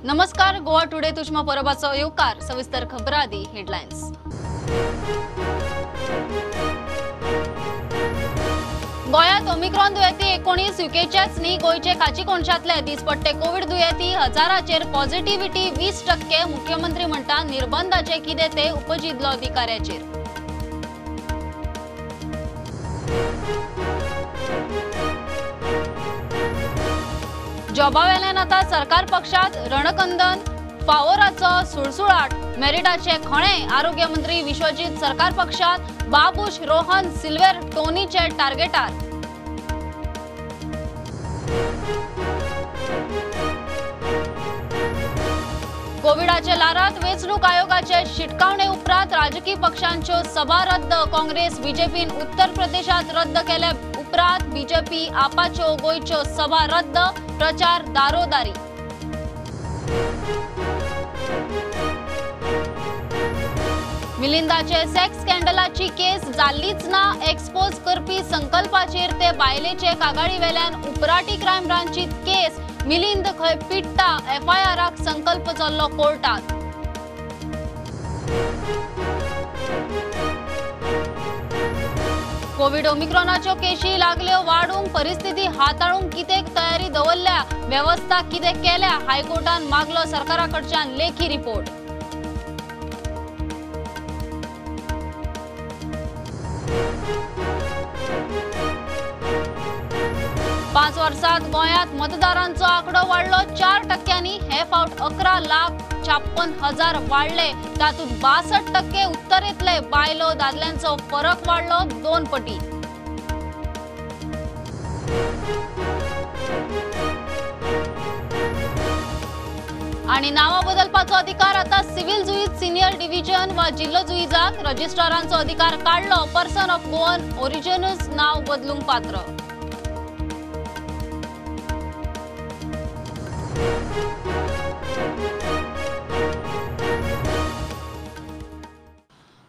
नमस्कार, गोवा टुडे तुष्मा परबाचो येवकार. सविस्तर खबरां आदी हेडलायन्स. गोंयांत ओमिक्रॉन दुयेंती 19, युकेच्याच न्ही गोंयचे काचीकोणशांतले दिसपट्टे कोवीड दुयेंती हजाराचेर पॉझिटिव्हिटी 20%. मुख्यमंत्री म्हणटा निर्बंधाचे कितें ते उपजिल्लोधिकाऱ्याचेर. जॉबावेल्यान आतां सरकार पक्षात रणकंदन, फावोराचो सुळसुळाट, मेरिटाचे खणे. आरोग्य मंत्री विश्वजीत सरकार पक्षात, बाबूश रोहन सिल्वेर टोनीचे टार्गेटार. कोविडाचे लारात वेंचणूक आयोगाचे शिटकावणे उपरांत राजकीय पक्षांच्यो सभा रद्द. काँग्रेस बीजेपीन उत्तर प्रदेशात रद्द केले उपरांत बीजेपी आपाच्यो गोंयच्यो सभा रद्द, प्रचार दारोदारी. मिलिंदाचे सेक्स स्कॅन्डलाची केस जाल्लीच ना एक्सपोज करपी संकल्पाचेर ते बायलेचे कागाळी वेल्यान उपराटी क्रायम ब्रांचीत केस. मिलिंद खंय पिट्टा, एफआयआराक संकल्प चल्लो कोर्टात. कोविड ओमिक्रॉनाच्यो केशी लागल्यो वाडूंक, परिस्थिती हाताळूंक कितें तयारी दवरल्या, वेवस्था कितें केल्या, हायकोर्टान मागलो सरकारा कडच्यान लेखी रिपोर्ट. पांच वर्सात गोंयांत मतदारांचो आंकडो वाडलो 4%. हे फावट 11,56,000 वाडले, तातूंत 62% उत्तरेंतले. बायलो दादल्यांचो फरक वाडलो 2 पटी. आणि नावां बदलपाचो अधिकार आता सिव्हिल जुईज सिनियर डिव्हिजन वा जिल्लो जुईजाक. रजिस्ट्रारांचो अधिकार काडलो, पर्सन ऑफ गोवन ओरिजिनूच नाव बदलूंक पात्र.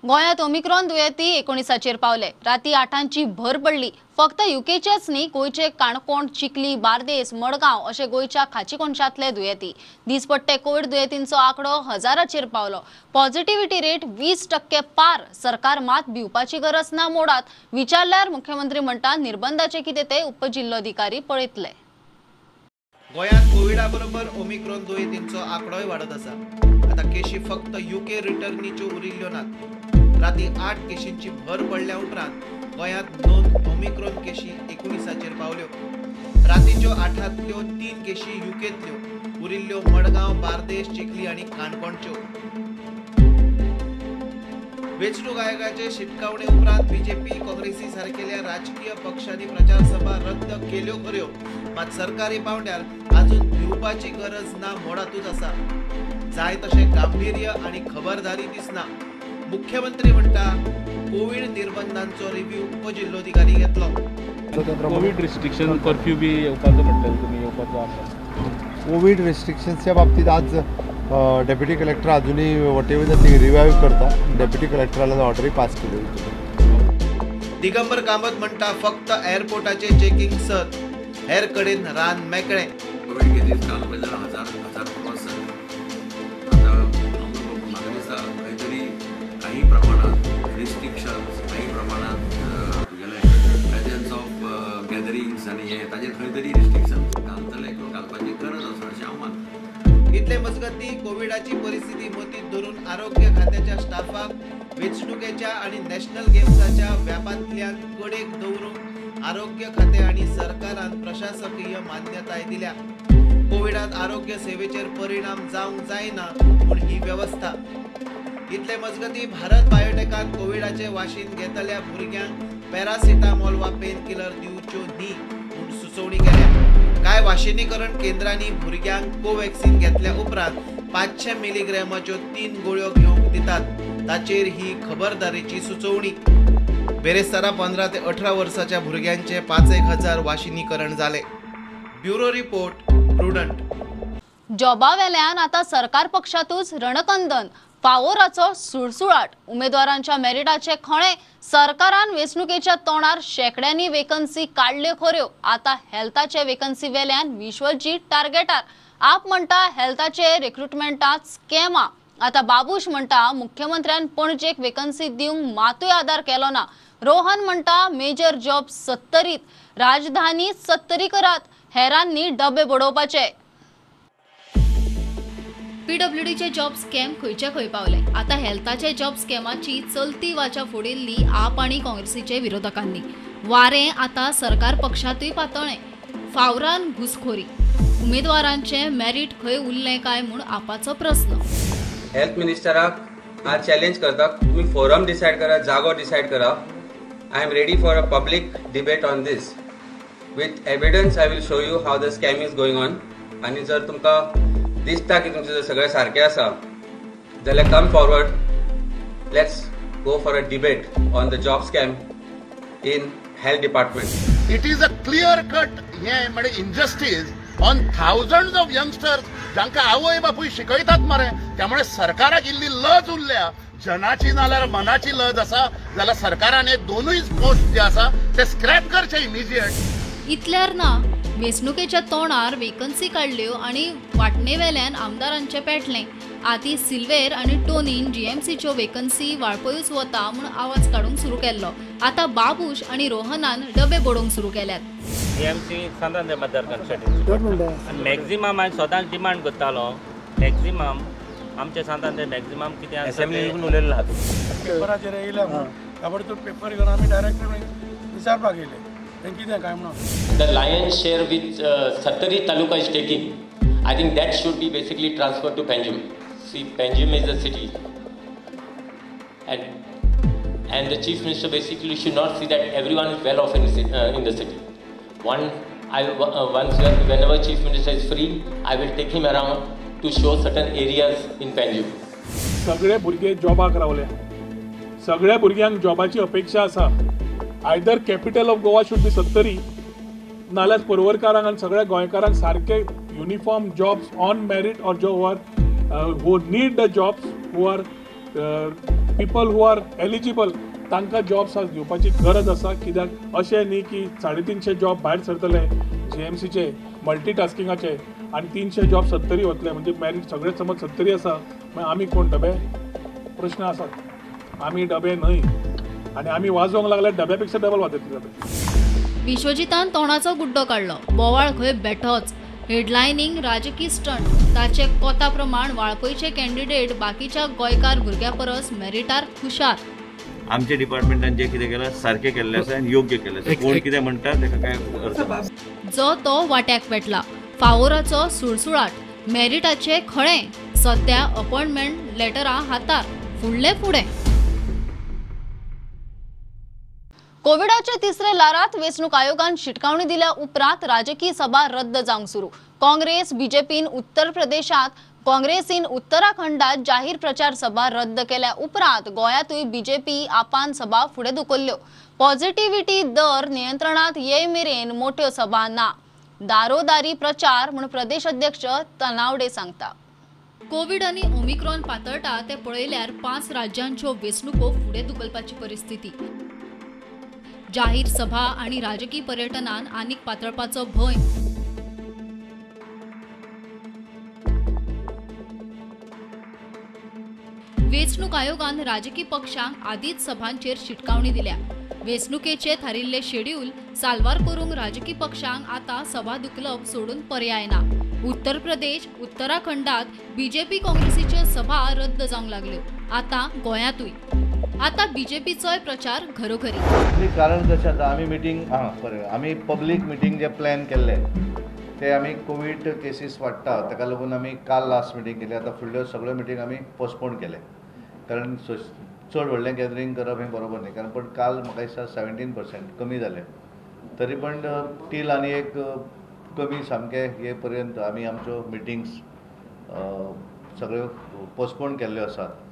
गोंयांत ओमिक्रॉन दुयेंती 19चेर पावले. राती 8ची भर पडली. फक्त युकेचेच न्ही गोंयचे काणकोण, चिखली, बार्देस, मडगांव अशे गोंयच्या खाचीकोनशांतले दुयेंती. दिसपट्टे कोविड दुयेंतींचो आंकडो हजाराचेर पावलो. पॉझिटिव्हिटी रेट 20% पार. सरकार मात भिवपाची गरज ना मोडात. विचारल्यार मुख्यमंत्री म्हणटा निर्बंधाचे कितें ते उपजिल्लोधिकारी पळयतले. गोंयांत कोविडा बरोबर ओमिक्रॉन दुयेंतींचो आंकडोय वाडत आसा. आतां केशी फक्त युके रिटर्नीच्यो उरिल्ल्यो नात. राती 8 केशींची भर पडल्या उपरांत गोंयांत नोंद ओमिक्रॉन केशी 19चेर पावल्यो. रातीच्यो 8तल्यो 3 केशी युकेंतल्यो, उरिल्ल्यो मडगांव, बार्देश, चिखली आनी काणकोणच्यो. वेंचणूक आयोगाचे शिटकावणे उपरांत बीजेपी, काँग्रेसी सारकेल्या राजकीय पक्षांनी प्रचार सभा रद्द केल्यो खऱ्यो, मात सरकारी पावंड्यार अजून भिवपाची गरज ना मोडातूच आसा. जाय तशें गांभीर्य आनी खबरदारी दिसना. मुख्यमंत्री म्हणटा कोविड निर्बंधांचो रिव्ह्यू उपजिल्लोधिकारी घेतलो. कोविड रिस्ट्रिक्शन कर्फ्यू बी येवपाचो म्हणटाले तुमी, येवपाचो आसा. कोविड रिस्ट्रिक्शन्सच्या बाबतीत आज डेप्युटी कलेक्टर अजूनही what ever ती रिवाईव्ह करता. डेप्युटी कलेक्टराला ऑर्डरी पास केली. दिगंबर कामत म्हणटा फक्त एअरपोर्टाचे चेकिंग सर, हेर कडेन रान मेकळें. कोविड केसीस काल पळयल्यार हजार क्रॉस जाले. आतां म्हाका दिसता खंय तरी काही प्रमाणात रिस्ट्रिक्शन्स, काही प्रमाणात तुगेले प्रेजन्स ऑफ गॅदरिंग्स आनी हे ताजेर खंय तरी रिस्ट्रिक्शन्स घालतले किंवा घालपाची गरज आसा अशें हांव मानता. इतले मजगती कोविडाची परिस्थिती मतीत धरून आरोग्य खात्याच्या स्टाफाक वेंचणुकेच्या आणि नॅशनल गेम्साच्या व्यापांतल्यान कडेक दवरूंक आरोग्य खाते आणि सरकारान प्रशासकीय मान्यताय दिल्या. कोविडात आरोग्य सेवेचेर परिणाम जावंक जायना म्हूण ही वेवस्था. इतले मजगती भारत बायोटेकान कोविडाचे वाशीन घेतल्या भुरग्यांक पॅरासिटामॉल वा पेन किलर दिवच्यो न्ही म्हूण सुचोवणी केल्या. कांय वाशिनीकरण केंद्रांनी भुरग्यांक कोवॅक्सिन घेतल्या उपरांत 500 मिलीग्रॅमाच्यो 3 गोळ्यो घेवंक दितात, ताचेर ही खबरदारीची सुचोवणी. बेरेस्तारा 15 ते 18 वर्साच्या भुरग्यांचे 5,000 वाशिनीकरण जाले. Bureau report, Prudent. जॉबावेल्यान आतां सरकार पक्षातूच रणकंदन, फावोराचो सुळसुळाट. उमेदवारांच्या मेरिटाचे खणे. सरकारान वेंचणुकेच्या तोंडार शेकड्यांनी वेकन्सी काडल्यो खऱ्यो, आतां हेल्थाचे वेकन्सी वेल्यान विश्वजीत टार्गेटार. आप म्हणटा हेल्थाचे रिक्रुटमेंटात स्कॅमा। आता बाबूश म्हणटा मुख्यमंत्र्यान पणजेक वेकन्सी दिवंक मातूय आदार केलो ना। रोहन म्हणटा मेजर जॉब सत्तरीत, राजधानी सत्तरी करात, हेरांनी डबे बडोवपाचे। पीडब्ल्यूडीचे जॉब स्कॅम खंयचे खंय पावले। आता हेल्थाचे जॉब स्कॅमाची चलती वाचा फोडिल्ली आप आनी काँग्रेसीचे विरोधकांनी। वारें आता सरकार पक्षांतूय पातळ्ळें। फावरान घुसखोरी, उमेदवारांचे मेरीट खंय उरलें काय म्हूण आपाचो प्रस्न। हेल्थ मिनिस्टराक आज चॅलेंज करता, तुमी फोरम डिसायड करा, जागो डिसायड करा। I am ready for a public debate on this with evidence. I will show you how the scam is going on. आनी जर तुमकां दिसता की तुमचें जर सगळें सारकें आसा जाल्यार come forward, let's go for a debate on the job scam in health department. It is a clear cut हें म्हणजे injustice on thousands of youngsters जांकां आवय बापूय शिकयतात मरे। त्यामुळे सरकाराक इल्ली लज उरल्या, जनाची नाल्यार मनाची लज आसा जाल्यार सरकारान हे दोनूय पोस्ट जे आसा ते स्क्रॅप करचे इमिजिएट। इतल्यार ना, वेंचणुकेच्या तोंडार वेकन्सी काडल्यो आनी वांटणेवेल्यान आमदारांचें पेटलें। आदी सिल्वेर आनी टोनीन जीएमसीच्यो वेकन्सी वाळपयूच वता म्हूण आवाज काडूंक सुरू केल्लो। आतां बाबूश आनी रोहनान डबे बडोवंक सुरू केल्यात। जीएमसी सांतांद्रे मतदार कॉन्स्टिट्युएन्सी मॅक्झिमम हांवें सदांच डिमांड करतालो, मॅक्झिमम आमच्या सांतांद्रे मॅक्झिमम कितें असेंब्ली उलयलें आहा। पेपराचेर येयल्या म्हूण ताबडतोब पेपर घेवन आमी डायरेक्ट विचारपाक येयले कितें काय म्हणून। The lion's share which Sattari Taluka is taking, I think that should be basically transferred to Panjim. See, Panjim is a city, and the Chief Minister basically should not see that everyone is well off in the city. Once whenever Chief Minister is free, I will take him around to show certain areas in Panjim. सगळे भुरगे जॉबाक रावले, सगळ्या भुरग्यांक जॉबाची अपेक्षा आसा। Either capital of Goa should be Sattari, नाल्यार पर्वरकारांक आनी सगळ्या गोंयकारांक सारके uniform jobs on merit or जो are who need the jobs, who are people who are eligible, तांकां जॉब्स आज दिवपाची गरज आसा। कित्याक अशें न्ही की 350 जॉब भायर सरतले जीएमसीचे मल्टीटास्किंगाचे आनी 300 जॉब सत्तरी वतले, म्हणजे मेरीट सगळे समज सत्तरी आसा, मागीर आमी कोण डबे? प्रश्न आसात। आमी डबे न्हय आनी आमी वाजोवंक लागल्यार डब्या पेक्षा डबल वाजयतले डबे। विश्वजितान तोंडाचो गुड्डो काडलो, बोवाळ खंय बेठोच। हेडलायनिंग राजकी स्टंट, ताचे कोता प्रमाण वाळपयचे कॅन्डिडेट बाकीच्या गोंयकार भुरग्या परस मेरिटार हुशार। आमच्या डिपार्टमेंटान जे कितें केलां सारकें केल्लें आसा आनी योग्य केल्लें आसा। कोण कितें म्हणटा ताका काय अर्थ ना। जो तो वाट्याक पेटला, फावोराचो सुळसुळाट, मेरिटाचे खळें, सद्या अपॉइंटमेंट लेटरां हातार, फुडले फुडें। कोविडाच्या तिसऱ्या ल्हारांत वेंचणूक आयोगान शिटकावणी दिल्या उपरांत राजकीय सभा रद्द जावंक सुरू। काँग्रेस बीजेपीन उत्तर प्रदेशांत, काँग्रेसीन उत्तराखंडात जाहीर प्रचार सभा रद्द केल्या उपरांत गोंयांतूय बीजेपी आपान सभा फुडें धुकल्ल्यो। पॉझिटिव्हिटी दर नियंत्रणात ये मेरेन मोठ्यो सभा ना, दारोदारी प्रचार म्हूण प्रदेश अध्यक्ष तनावडे सांगता। कोविड आनी ओमिक्रॉन पातळटा ते पळयल्यार 5 राज्यांच्यो वेंचणुको फुडें धुकलपाची परिस्थिती। जाहीर सभा आणि राजकीय पर्यटनान आनीक पातळपाचो भंय। वेंचणूक आयोगान राजकीय पक्षांक आदींच सभांचेर शिटकावणी दिल्या। वेंचणुकेचे थारिल्ले शेड्यूल साल्वार करूंक राजकीय पक्षांक आतां सभा धुकलप सोडून पर्याय ना। उत्तर प्रदेश, उत्तराखंडात बीजेपी काँग्रेसीच्यो सभा रद्द जावंक लागल्यो, आतां गोंयांतूय। आतां बीजेपीचोय प्रचार घरोघरी। कारण कशें आतां आमी मिटींग बरें, आमी पब्लीक मिटींग जे प्लॅन केल्ले ते आमी कोवीड केसीस वाडटा ताका लागून आमी काल लास्ट मिटींग केली। आतां फुडल्यो सगळ्यो मिटींग आमी पोस्टपोन केले, कारण चड व्हडलें गॅदरींग करप हें बरोबर न्ही। कारण पण काल म्हाका दिसता 17% कमी जालें, तरी पण टील आनी एक कमी सामकें हे पर्यंत आमी आमच्यो मिटिंग्स सगळ्यो पोस्टपोन केल्ल्यो आसात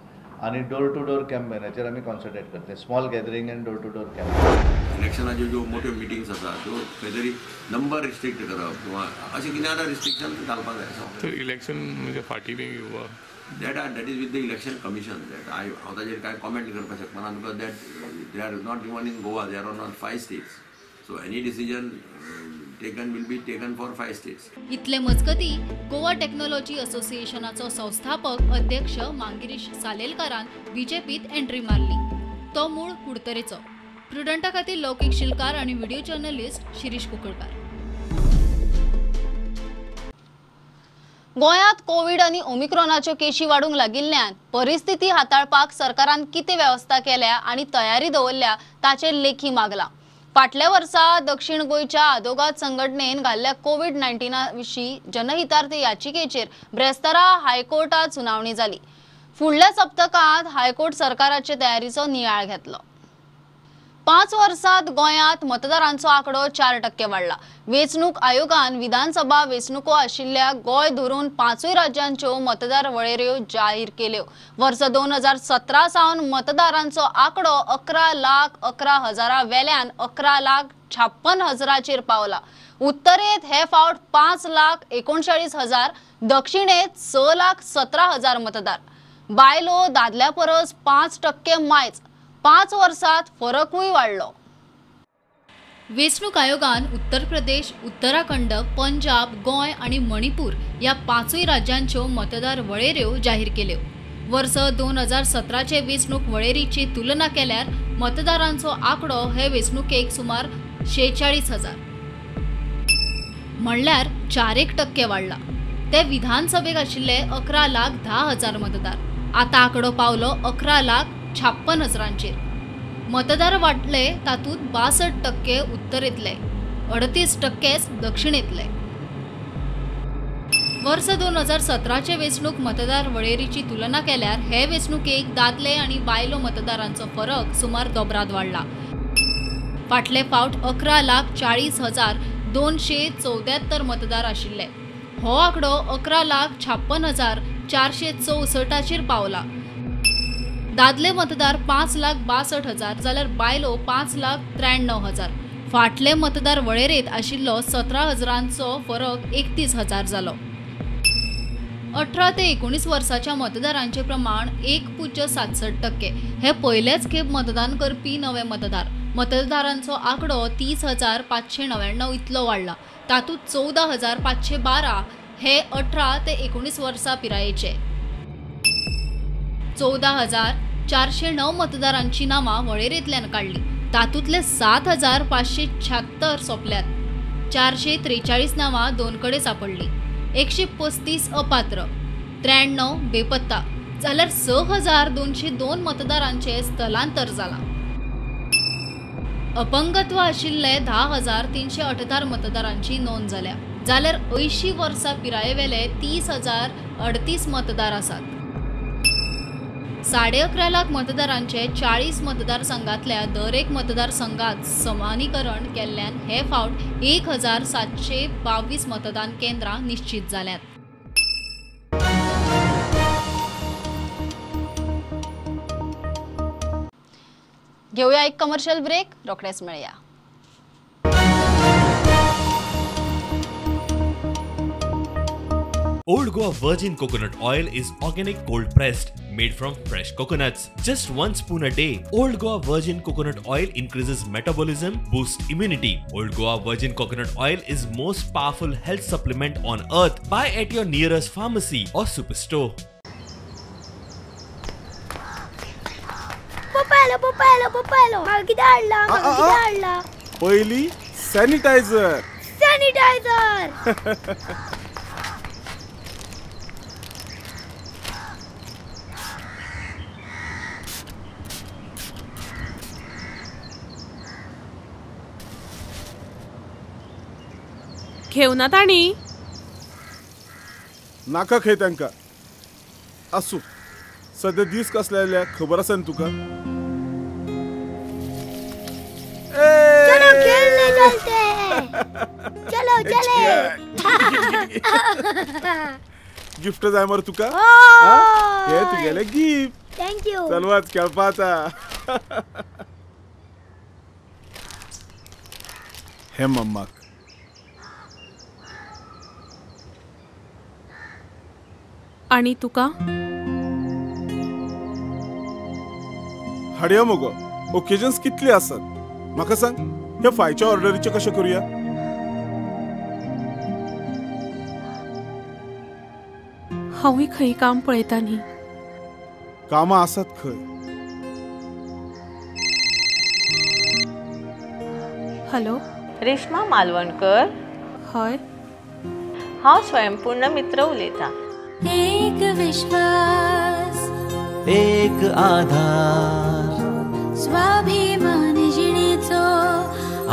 आनी डोर टू डोर कॅम्पेनाचेर आमी कॉन्सन्ट्रेट करतले, small gathering and door to door campaign. इलेक्शनाच्यो ज्यो मोठ्यो मिटिंग्स आसा त्यो खंय तरी नंबर रिस्ट्रिक्ट करप किंवा अशें कितें आतां रिस्ट्रिक्शन घालपाक जाय। इलेक्शन म्हणजे फाटीं बी घेवपाक that is with the election commission. That I हांव ताजेर कांय कॉमेंट करपाक शकना because that they are not even in Goa, they are on 5 states. So any decision taken will be taken for 5 states. इतले मजगती गोवा टेक्नॉलॉजी असोसिएशनाचो संस्थापक अध्यक्ष Mangirish सालेलकारान बीजेपीत entry मारली. तो मूळ कुडतरेचो. प्रुडंटा खातीर लौकीक शिलकार आनी व्हिडिओ जर्नलिस्ट शिरीष कुंकळकार. गोंयांत कोवीड आनी ओमिक्रॉनाच्यो केशी वाडूंक लागिल्ल्यान परिस्थिती हाताळपाक सरकारान कितें वेवस्था केल्या आनी तयारी दवरल्या ताचेर लेखी मागला. फाटल्या वर्सा दक्षिण गोंयच्या आदोगाद संघटनेन घाल्ल्या कोवीड 19 विशीं जनहितार्थ याचिकेचेर ब्रेस्तारा हायकोर्टात सुनावणी जाली. फुडल्या सप्तकांत हायकोर्ट सरकाराचे तयारीचो नियाळ घेतलो. 5 वर्सात गोंयांत मतदारांचो आंकडो 4% वाडला. वेंचणूक आयोगान विधानसभा वेंचणुको आशिल्ल्या गोंय धरून 5 राज्यांच्यो मतदार वळेऱ्यो जाहीर केल्यो. वर्स 2017 सावन मतदारांचो आंकडो 11,11,000 वेल्यान 11,56,000 पावला. उत्तरेत हे फावट 5,39,000, दक्षिणेत 6,17,000 मतदार. बायलो दादल्या परस 5% मायज. 5 वर्सात फरकूय वाडलो. वेंचणूक आयोगान उत्तर प्रदेश, उत्तराखंड, पंजाब, गोंय आनी मणिपूर ह्या 5 राज्यांच्यो मतदार वळेऱ्यो जाहीर केल्यो. वर्स 2017चे वेंचणूक वळेरीची तुलना केल्यार मतदारांचो आंकडो हे वेंचणुकेक सुमार 46,000 म्हणल्यार 4% वाडला. ते विधानसभेक आशिल्ले 11,10,000 मतदार. आतां आंकडो पावलो 11,56,000चेर. मतदार वाडले तातूंत 62% उत्तरेंतले, 38% दक्षिणेंतले. वर्स 2017चे वेंचणूक मतदार वळेरीची तुलना केल्यार हे वेंचणुकेक दादले आनी बायलो मतदारांचो फरक सुमार दोबराद वाडला. फाटले फावट 11,40,274 मतदार आशिल्ले. हो आंकडो 11,56,464चेर पावला. दादले मतदार 5,62,000 जाल्यार बायलो 5,93,000. फाटले मतदार वळेरेंत आशिल्लो 17,000चो फरक 31,000 जालो. 18 ते 19 वर्साच्या मतदारांचे प्रमाण 1.67%. हे पयलेच खेप मतदान करपी नवे मतदार. मतदारांचो आंकडो 30,599 इतलो वाडला. तातूंत 14,512 हे 18 ते 19 वर्सां पिरायेचे. 14,409 मतदारांची नांवां वळेरेंतल्यान काडली. तातूंतले 7,576 सोंपल्यात. 443 नांवां 2 कडेन सांपडली. 135 अपात्र, 93 बेपत्ता जाल्यार 6,202 मतदारांचें स्थलांतर जालां. अपंगत्व आशिल्ले 10,318 मतदारांची नोंद जाल्या जाल्यार 80 वर्सां पिरायेवेले 30,038 मतदार आसात. 11.5 लाख मतदारांचे 40 मतदारसंघातल्या दर एक मतदारसंघात समानीकरण केल्ल्यान हे फावट 1,722 मतदान केंद्रां निश्चित जाल्यात. घेऊया एक कमर्शियल ब्रेक, रोखडेच मेळया. Old Goa Virgin Coconut Oil is organic cold pressed, made from fresh coconuts. Just 1 spoon a day. Old Goa Virgin Coconut Oil increases metabolism, boosts immunity. Old Goa Virgin Coconut Oil is most powerful health supplement on earth. Buy at your nearest pharmacy or superstore. Popelo, popelo, popelo. मागीर पयली sanitiser. Sanitiser. घेवना ताणी नाका खंय तांकां. आसूं, सद्या दीस कसले आयल्या खबर आसा न्ही तुका? चलो खेळने चलते हैं. चलो चले. गिफ्ट जाय मरे तुका? हे तुगेलें गिफ्ट. Thank you. चल वच खेळपा आतां. हे मम्माक आनी तुका हाडया मगो. ओकेजन्स कितले आसात म्हाका सांग. ह्या फायच्या ऑर्डरीचें कशें करुया? हांवूय खंय काम पळयता न्ही. कामां आसात खंय. हॅलो, रेश्मा मालवणकर. हय, हांव स्वयंपूर्ण मित्र उलयतां. एक विश्वास, एक आधार, स्वाभिमान जिणेचो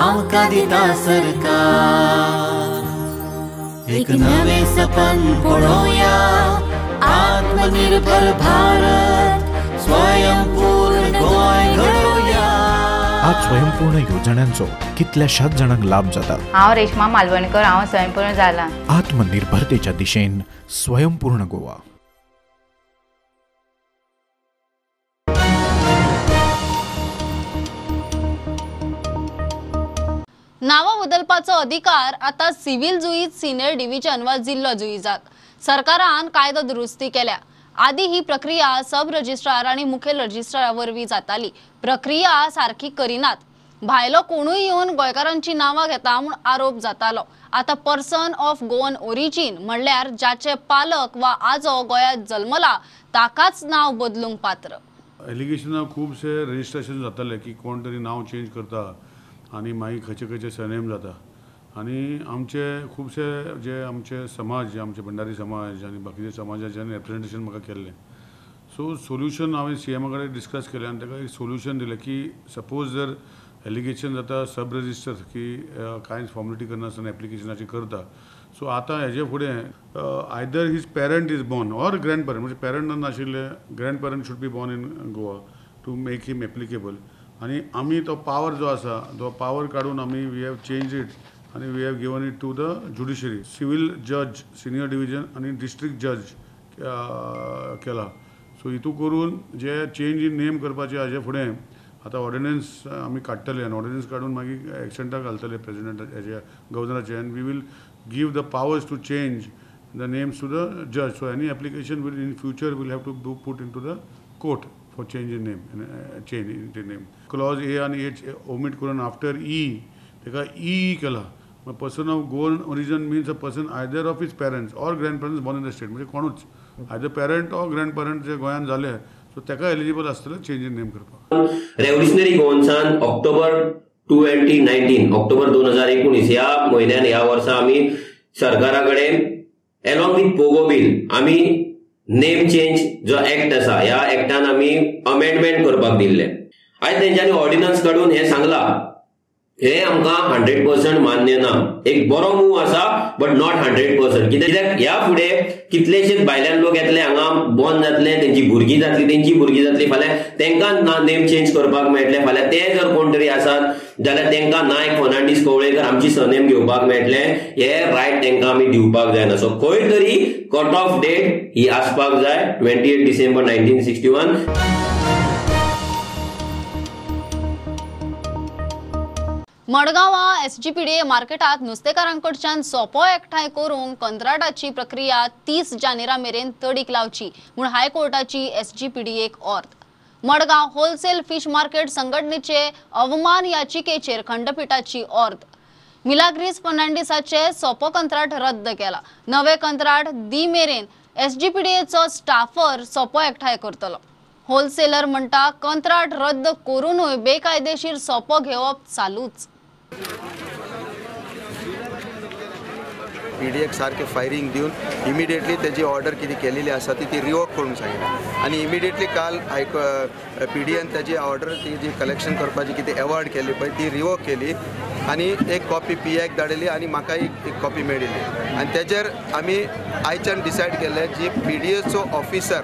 आमकां दिता सरकार. एक नवें सपन पळोवया, आत्मनिर्भर भारत, स्वयंपूर्ण गोंय घडोवया. आज स्वयंपूर्ण योजनांचो कितल्याशाच जाणांक लाभ जाता. हांव रेश्मा मालवणकर, हांव स्वयंपूर्ण जाला. आत्मनिर्भरतेच्या दिशेन स्वयंपूर्ण गोवा. नावां बदलपाचो अधिकार आता सिव्हिल जुईज सिनियर डिव्हिजन वा जिल्लो जुईजाक. सरकारान कायदो दुरुस्ती केल्या. आदी ही प्रक्रिया सब रजिस्ट्रार आनी मुखेल रजिस्ट्रारा वरवीं जाताली. प्रक्रिया सारकी करिनात. भायलो कोणूय येवन गोंयकारांची नांवां घेता म्हूण आरोप जातालो. आतां पर्सन ऑफ गोवन ओरिजीन म्हणल्यार जाचे पालक वा आजो गोंयांत जल्मला ताकाच नांव बदलूंक पात्र. एलिगेशनां खुबशे रजिस्ट्रेशन जाताले की कोण तरी नांव चेंज करता आनी मागीर खंयचे खंयचे सरनेम जाता. आनी आमचे खुबशे जे आमचे समाज, जे आमचे भंडारी समाज आनी बाकीचे समाजाच्यान रेप्रेजेंटेशन म्हाका केल्लें. सो सोल्युशन हांवें सीएमा कडेन डिस्कस केलें आनी ताका एक सोल्युशन दिलें की सपोज जर एलिगेशन जाता सब रजिस्टर की कांयच फॉर्मेलिटी करनासतना एप्लिकेशनाची करता. सो आतां हेजे फुडें either his parent is born or grand parent, म्हणजे पेरंट नाशिल्ले grand parent should be born in Goa to make him applicable. आनी आमी तो पावर जो आसा तो पावर काडून आमी we have change it आनी we have given it to the judiciary. Civil जज सिनियर डिविजन आनी डिस्ट्रिक्ट जज केला. सो हितू करून जे चेंज इन नेम करपाचे हाजे फुडें आतां ऑर्डिनन्स आमी काडटले आनी ऑर्डिनन्स काडून मागीर एक्शेंटाक घालतले प्रेजिडेंट हेजे गव्हर्नराचे आनी we will give the powers to change the names to the जज. So any application will in future will have to put in to the court for change in name, change in the name. Clause A आनी H omit करून after E ताका E केला. Person of Goan origin means a person either of his parents or grand parents born in the state, म्हणजे कोणूच either parent or grand parent जे गोंयांत जाले so ताका eligible आसतले चेंज इन नेम करपाक. Revolutionary गोवन्सान October 2019, October 2019 ह्या म्हयन्यान ह्या वर्सा आमी सरकारा कडेन एलॉंग विथ पोगो बील आमी नेम चेंज जो एक्ट आसा ह्या एक्टान आमी अमेंडमेंट करपाक दिल्ले. आयज तेंच्यांनी ऑर्डिनन्स काडून हें सांगलां, हे आमकां 100% मान्य ना. एक बरो मूव आसा बट not 100%. कित्याक ह्या फुडें कितलेशेच भायल्यान लोक येतले हांगा बॉर्न जातले, तेंची भुरगीं जातली, तेंची भुरगीं जातली, फाल्यां तेंकां नेम चेंज करपाक मेळटलें. फाल्यां ते जर कोण तरी आसात जाल्यार तेंकां नायक फर्नांडीस कवळेकर आमची सरनेम घेवपाक मेळटलें. हे रायट तेंकां आमी दिवपाक जायना. सो खंय तरी कट ऑफ डेट ही आसपाक जाय 28 डिसेंबर 1961. मडगांवां एसजीपीडीए मार्केटात नुस्तेकारांकडच्यान सोपो एकठांय करूंक कंत्राटाची प्रक्रिया 30 जानेरा मेरेन तडीक लावची म्हूण हायकोर्टाची एसजीपीडीएक ऑर्द. मडगांव होलसेल फिश मार्केट संघटनेचे अवमान याचिकेचेर खंडपीठाची ऑर्द. मिलाग्रीस फर्नांडीसाचे सोपो कंत्राट रद्द केला. नवे कंत्राट दी मेरेन एसजीपीडीएचो स्टाफर सोपो एकठांय करतलो. होलसेलर म्हणटा कंत्राट रद्द करूनूय बेकायदेशीर सोपो घेवप चालूच. पीडीएक सारके फायरींग दिवन इमिडिएटली तेजी ऑर्डर कितें केलेली आसा ती रिवोक करूंक सांगिल्ली आनी इमिडिएटली काल पीडीएन तेजी ऑर्डर ती जी कलेक्शन करपाची कितें एवॉर्ड केली पळय ती रिवोक केली आनी एक कॉपी पीआयक धाडिल्ली आनी म्हाकाय एक कॉपी मेळिल्ली आनी तेजेर आमी आयच्यान डिसायड केल्लें जी पीडीएचो ऑफिसर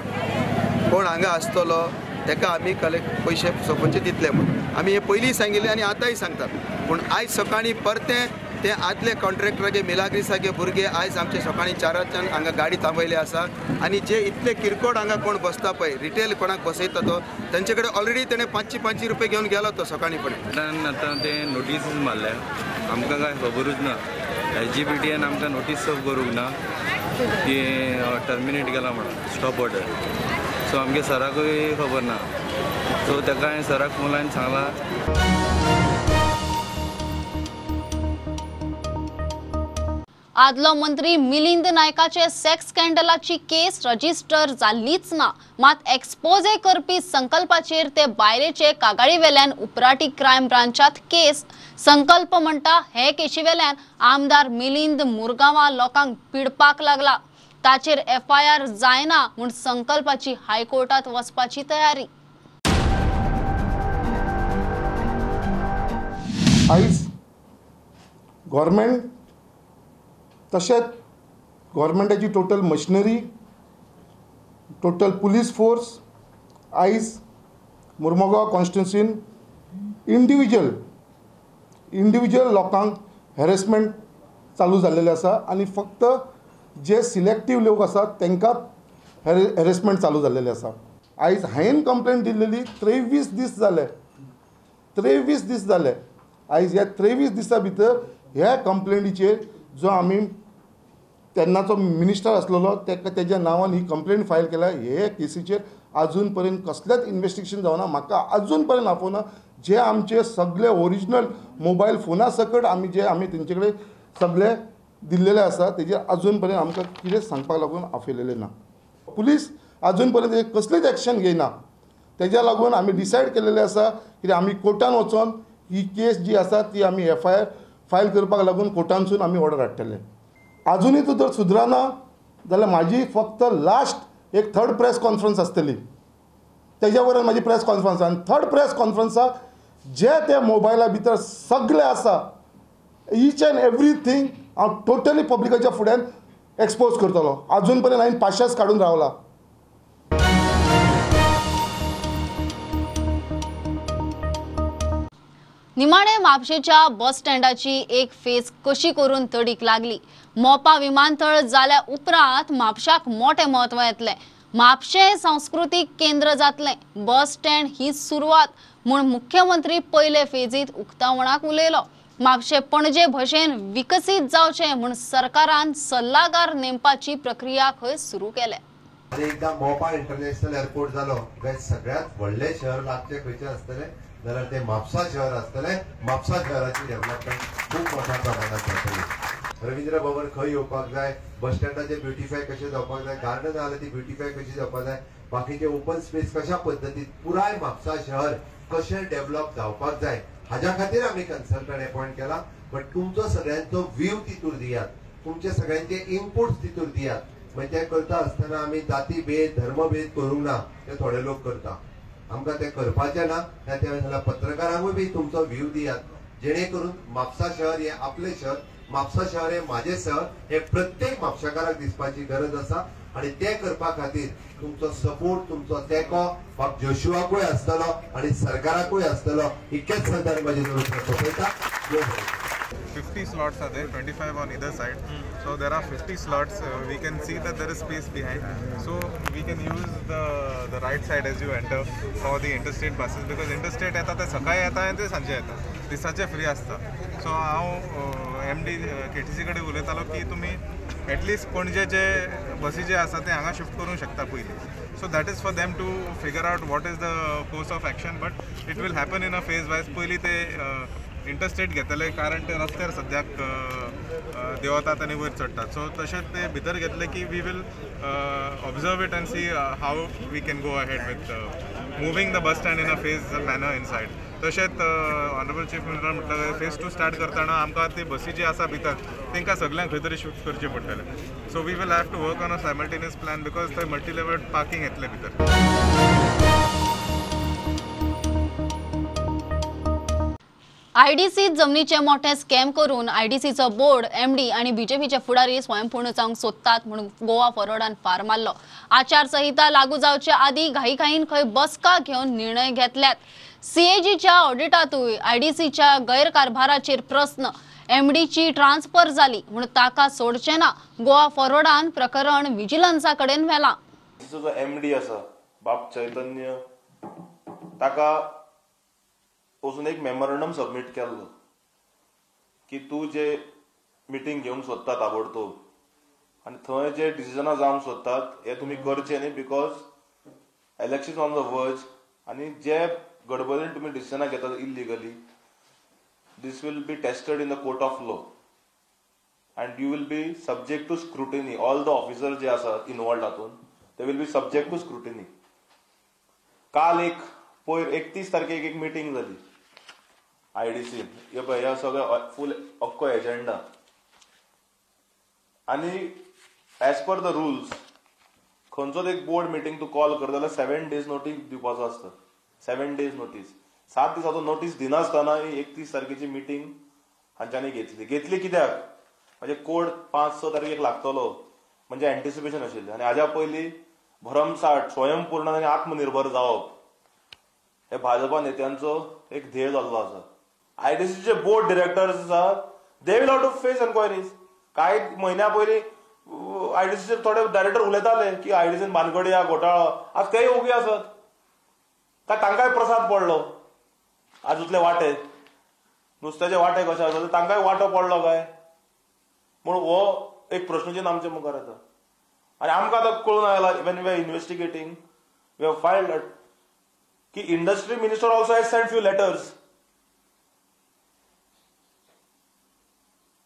कोण हांगा आसतलो ताका आमी कलेक्ट पयशे सोंपोवचे दितले म्हणून आमी हे पयलीं सांगिल्लें आनी आतांय सांगतात. पूण आयज सकाळीं परतें ते आदले कॉन्ट्रॅक्टराचे मिलाग्रिसाचे भुरगे आयज आमचे सकाळीं 4च्यान हांगा गाडी थांबयली आसा आनी जे इतले किरकोळ हांगा कोण बसता पळय रिटेल कोणाक बसयता तो तेंचे कडेन ऑलरेडी तेणें 500-500 रुपये घेवन गेलो तो सकाळीं फुडें. आतां ते नोटीस मारल्या आमकां कांय खबरूच ना. एसजीपीटीएन आमकां नोटीस सर्व करूंक ना की टर्मिनेट केला म्हणून स्टॉप ऑर्डर. सो आमगे सराकूय खबर ना. सो ताका हांवें सराक फोन लावन सांगलां. आदलो मंत्री मिलिंद नायकाचे सेक्स स्कॅन्डलाची केस रजिस्टर जाल्लीच ना, मात एक्सपोजे करपी संकल्पाचेर ते बायलेचे कागाळीवेल्यान उपराटी क्रायम ब्रांचात केस। संकल्प म्हणटा हे केशीवेल्यान आमदार मिलिंद मुरगांवा लोकांक पिडपाक लागला, ताचेर एफआयआर जायना म्हूण संकल्पाची हायकोर्टात वचपाची तयारी। आयज गव्हर्मेंट तशेंच गव्हर्मेंटाची total machinery, total police force आयज मुर्मुगांव कॉन्स्टिट्युन्सीन इंडिविज्युअल लोकांक हॅरेसमेंट चालू जाल्लेलें आसा आनी फक्त जे सिलेक्टीव लोक आसात तांकां हॅरेसमेंट चालू जाल्लेलें आसा। आयज हांवें कंप्लेन दिल्लेली 23 दीस जाले, 23 दीस जाले। आयज ह्या 23 दिसां भितर ह्या कंप्लेनीचेर जो आमी तेन्नाचो मिनिस्टर आसलेलो तेका तेज्या नांवान ही कंप्लेन फायल केल्या। हे केसीचेर आजून पर्यंत कसलेंच इन्वेस्टिगेशन जावना, म्हाका आजून पर्यंत आपोवना। जे आमचे सगळे ओरिजिनल मोबायल फोना सकट आमी जे आमी तेंचे कडेन सगळे दिल्लेले आसा तेजेर आजून पर्यंत आमकां कितें सांगपाक लागून आपयलेलें ना। पुलीस आजून पर्यंत कसलीच एक्शन घेयना, तेज्या लागून आमी डिसायड केलेलें आसा कित्याक आमी कोर्टान वचोन ही केस जी आसा ती आमी एफआयआर फायल करपाक लागून कोर्टानसून आमी ऑर्डर हाडटले। आजुनूय तूं जर सुदराना जाल्यार म्हाजी फक्त लास्ट एक थर्ड प्रेस कॉन्फरन्स आसतली, तेज्या वयल्यान म्हाजी प्रेस कॉन्फरन्स आनी थर्ड प्रेस कॉन्फरन्साक जे त्या मोबायला भितर सगळें आसा ईच एंड एवरीथींग हांव टोटली पब्लिकाच्या फुड्यान एक्सपोज करतलो। आजून पर्यंत हांवें पाशास काडून रावला। निमाणे म्हापशेच्या बस स्टँडाची एक फेस कशी करून तडीक लागली। मोपा विमानतळ जाल्या उपरांत म्हापशाक मोठे म्हत्व येतलें, म्हापशें सांस्कृतीक केंद्र जातलें, बस स्टँड ही सुरवात म्हूण मुख्यमंत्री पयले फेजीत उक्तावणाक उलयलो। म्हापशें पणजे भशेन विकसीत जावचें म्हूण सरकारान सल्लागार नेमपाची प्रक्रिया खंय सुरू केल्या। एकदा मोपा इंटरनॅशनल एअरपोर्ट जालो काय सगळ्यात व्हडलें शहर लागचें खंयचें आसतलें जाल्यार ते म्हापसा शहर आसतलें। म्हापसा शहराची डेव्हलपमेंट खूब मोठ्या प्रमाणात जातली। रवींद्र भवन खंय येवपाक जाय, बस स्टँडाचे ब्युटिफाय कशें जावपाक जाय, गार्डन जाल्यार ती ब्युटिफाय कशी जावपाक जाय, बाकीचे ओपन स्पेस कशा पद्दतीन पुराय म्हापसा शहर कशें डेव्हलप जावपाक जाय हाज्या खातीर आमी कन्सल्टंट अपॉयंट केला। बट तुमचो सगळ्यांचो व्यू तितूर दियात, तुमचे सगळ्यांचे इनपुट्स तितूर दियात। म्हणजे ते करता आसतना आमी जाती भेद धर्मभेद करूंक ना, ते थोडे लोक करता, आमकां ते करपाचें ना। त्या जाल्यार पत्रकारांकूय बी तुमचो व्यू दियात, जेणे करून म्हापसा शहर हें आपलें शहर, म्हापसा शहर हें म्हाजें शहर हें प्रत्येक म्हापशाकाराक दिसपाची गरज आसा। आनी तें करपा खातीर तुमचो सपोर्ट, तुमचो तेंको बाब जोशुआकूय आसतलो आनी सरकाराकूय आसतलो। इतकेंच सांगता आनी म्हाजें सोंपयता। 50 slots are there, 25 on either side. So there are 50 slots. We can see that there is space behind. So we can use the right side as you enter for the interstate buses, because interstate येता ते सकाळी येता आनी ते सांजे येता, दिसाचे free आसता। सो हांव MD KTC कडेन उलयतालो की तुमी एटलिस्ट पणजे जे बसी जे आसा ते हांगा शिफ्ट करूंक शकता पयलीं. So that is for them to figure out what is the course of action, but it will happen in a phase wise. पयलीं ते इंटरस्टेट घेतले कारण ते रस्त्यार सद्याक देंवतात आनी वयर चडटात. सो तशेंच ते भितर घेतले की we will observe it and see how we can go ahead with moving the bus stand in a phase manner inside. तशेंच ऑनरेबल चीफ मिनिस्टर म्हटल्यार फेज 2 स्टार्ट करतना आमकां ती बसी जी आसा भितर तांकां सगल्यांक खंय तरी शिफ्ट करचें पडटलें. So we will have to work on a simultaneous plan because थंय मल्टी लेवल पार्किंग येतलें भितर. आयडीसी जमनीचे मोठे स्कॅम करून आयडीसीचो बोर्ड एमडी आणि बीजेपीचे फुडारी स्वयंपूर्ण जावंक सोदतात म्हणून गोवा फॉरवर्डान फार मारलो। आचारसंहिता लागू जावचे आदी घाईघाईन खंय बसका घेवन निर्णय घेतल्यात। सीएजीच्या ऑडिटातूय आयडीसीच्या गैरकारभाराचेर प्रस्न, एमडीची ट्रान्सफर जाली म्हणून ताका सोडचे ना। गोवा फॉरवर्डान प्रकरण विजिलन्सा कडेन व्हेलां। जो एमडी आसा बाब चैतन्य ताका वचून एक मेमोरंडम सबमीट केल्लो की तूं जे मिटींग घेवंक सोदता ताबडतोब आनी थंय जे डिसिजनां जावंक सोदतात हे तुमी करचे न्ही, because election on the verge आनी जे गडबडीन तुमी डिसिजनां घेतात illegally, this will be tested in the court of law. And you will be subject to scrutiny. All the officers जे आसात इनवॉल्ड हातून they will be subject to scrutiny. काल एक पयर 31 तारखेक एक मिटींग जाली आयडीसी. हे पळय ह्या सगळो फूल अख्खो एजेंडा आनी एज पर the rules खंयचोच एक बोर्ड मिटींग तूं कॉल करता जाल्यार 7 डेज नोटीस दिवपाचो आसता. 7 डेज नोटीस, 7 दिसाचो नोटीस दिनासतना 31 तारखेची मिटींग हांच्यांनी घेतली. घेतली कित्याक म्हणजे कोड 5-6 तारखेक लागतलो म्हणजे एन्टिसिपेशन आशिल्लें. आनी हाज्या पयलीं भरमसाठ स्वयंपूर्ण आनी आत्मनिर्भर जावप हे भाजपा नेत्यांचो एक ध्येय जाल्लो आसा. आयडीसीचे बोर्ड डिरेक्टर्स आसात they will have to face enquiries. कांय म्हयन्या पयलीं आयडीसीचे थोडे डायरेक्टर उलयताले की आयडीसीन भानगडी घोटाळो, आज तेय ओगी आसात. काय तांकांय प्रसाद पडलो आजुतले वांटे, नुस्त्याचे वांटे कशे आसात तांकांय वांटो पडलो काय म्हूण हो एक प्रश्नचिन्ह आमच्या मुखार येता. आनी आमकां आतां कळून आयला when we are investigating we have filed की industry minister also has sent few letters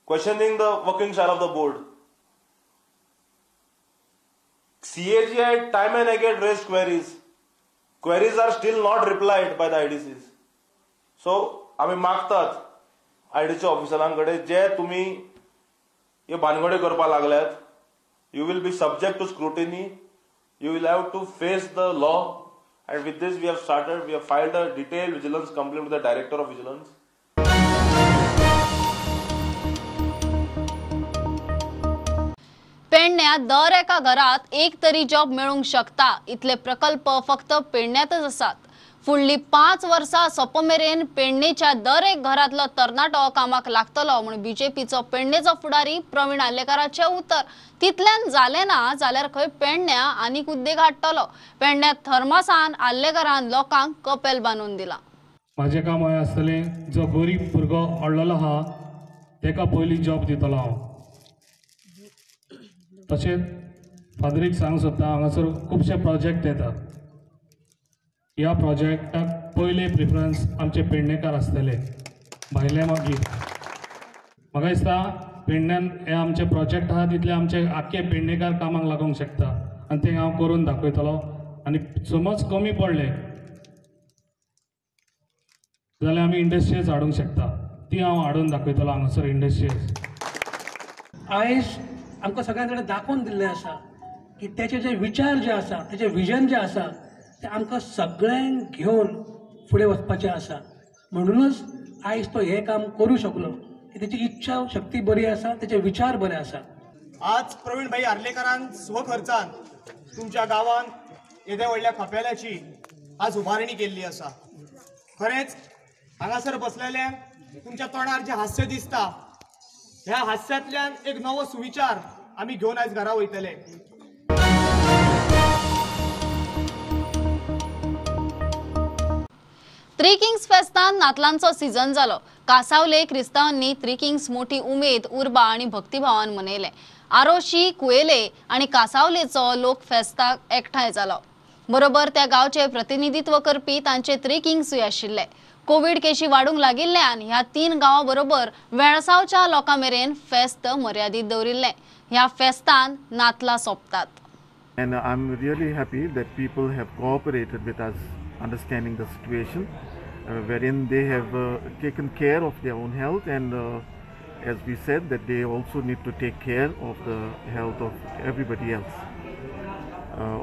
questioning the working style of the board. CAG had time and again raised queries. Queries are still not replied by the IDCs. So, आमी मागतात IDC ऑफिसरां कडेन जे तुमी हे भानगडी करपाक लागल्यात, you will be subject to scrutiny, you will have to face the law. And with this we have started, we have filed a detailed vigilance complaint with the Director of Vigilance. पेडण्या दर एका घरात एक तरी job मेळूंक शकता इतले प्रकल्प फक्त पेडण्यातच आसात. फुडली 5 वर्सां सोंपमेरेन पेडणेच्या दर एक घरांतलो तरणाटो कामाक लागतलो म्हूण बीजेपीचो पेडणेचो फुडारी प्रवीण आर्लेकाराचें उतर. तितल्यान जालें ना जाल्यार खंय पेडण्या आनीक उद्देग हाडटलो. पेडण्यात थर्मासान आर्लेकारान लोकांक कपेल बांदून दिलां. म्हाजें काम हें आसतलें, जो गरीब भुरगो अडलेलो आहा तेका पयलीं जॉब दितलो हांव. तशेंच फादरीक सांगूंक सोदता, हांगासर खुबशे प्रोजेक्ट येता, ह्या प्रोजेक्टाक पयले प्रिफरन्स आमचे पेडणेकार आसतले, भायले मागीर. म्हाका दिसता पेडण्यान हे आमचे प्रोजेक्ट आहा तितले आमचे आख्खे पेडणेकार कामाक लागूंक शकता आनी तें हांव करून दाखयतलो. आनी समज कमी पडले जाल्यार आमी इंडस्ट्रीज हाडूंक शकता, ती हांव हाडून दाखयतलो हांगासर इंडस्ट्रीज. आयज आमकां सगळ्यां कडेन दाखोवन दिल्लें आसा की तेचे जे विचार जे आसा, तेचे विजन जे आसा ते आमकां सगळ्यांक घेवन फुडें वचपाचें आसा. म्हणूनच आयज तो हें काम करूं शकलो की तेची इच्छा शक्ती बरी आसा, तेचे विचार बरे आसा. आज प्रवीण भाई आर्लेकारान स्वखर्चान तुमच्या गांवान येद्या व्हडल्या कपेलाची आज उबारणी केल्ली आसा. खरेंच हांगासर बसलेल्यांक तुमच्या तोंडार जें हास्य दिसता, ह्या हास्यांतल्यान एक नवो सुविचार आमी घेवन आयज घरा वयतले. थ्री किंग्स फेस्तान नातलांचो सीझन जालो. कासावले क्रिस्तांवांनी थ्री किंग्स मोठी उमेद, उर्बा आनी भक्तिभावान मनयले. आरोशी, कुयेले आनी कासावलेचो लोक फेस्ताक एकठांय जालो. बरोबर त्या गांवचे प्रतिनिधित्व करपी तांचे थ्री किंग्सूय आशिल्ले. कोवीड केशी वाडूंक लागिल्ल्यान ह्या 3 गांवां बरोबर वेळसांवच्या लोकां मेरेन फेस्त मर्यादीत दवरिल्लें. ह्या फेस्तान नातलां सोंपतात. And I'm really happy that people have cooperated with us understanding the situation, wherein they have taken care of their own health, and as we said that they also need to take care of the health of everybody else.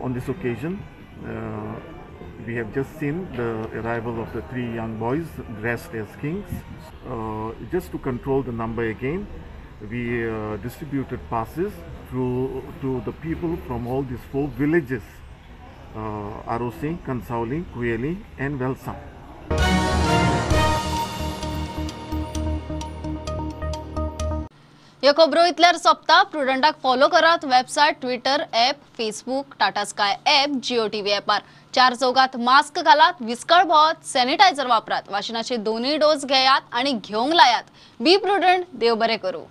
On this occasion, we have just seen the arrival of the 3 young boys dressed as kings. Just to control the number again, we distributed passes through to the people from all these 4 villages, Arossim, Cansaulim, Cuelim and Velsao. ह्यो खबरो इतल्यार सोंपता. प्रुडंटाक follow करात website, Twitter, app, Facebook, Tata Sky app, Jio TV ॲपार. 4 चौकात mask घालात, विस्कळ भोवात, sanitiser वापरात, वाशिनाचे 2 dose घेयात आनी घेवंक लायात. बी प्रुडंट. देव बरें करूं.